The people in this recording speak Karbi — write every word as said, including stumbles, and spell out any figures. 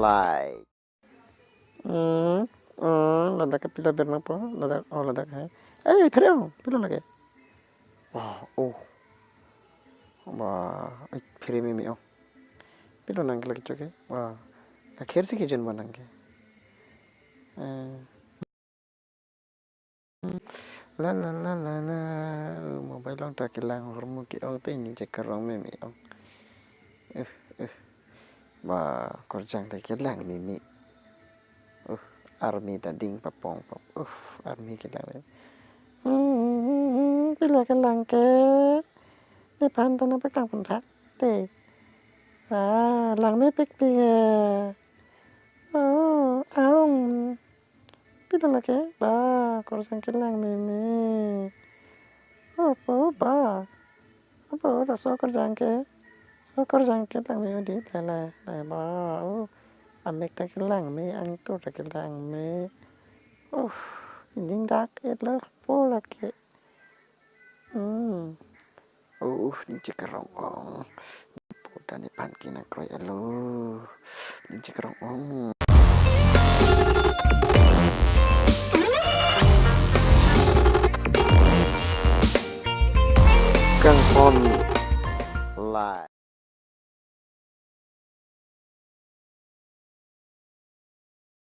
Like. Hmm, oh, ladak ke pilo ber nangpo, ladak, oh, ladak hai. Eh, phere ong, pilo lake. Wah, oh. Wah, eh, phere meme ong. Pilo nangke lake choke. Wah, kakher si kejun ba nangke. Eh. La la la la la. Uh, mobile along ta kelang ahormu ke-ong te, ning chekarong meme ong. Uh, uh. Ba, korjang te kelang meme. Uh, arme ta ding papong pap. Uh, arme kelang meme. Hmm, pilo kelang ke. Nephan ta nangpaklang pon tha te. Ah, lang mepik pi he. Oh, aung. Pilo lake, ba, korjang kelang meme. Oh, po, ba. Apa, laso korjang ke. So korjang kelang meme odi, le, le, le, ba. Oh, amek ta kelang me, angtur ta kelang me. Oh, ning dak et lo, po lake. Hmm. Uh, ning chekarong ong. Po ta nephan ke nangkroi alo. Ning chekarong ong. Kangpon Live.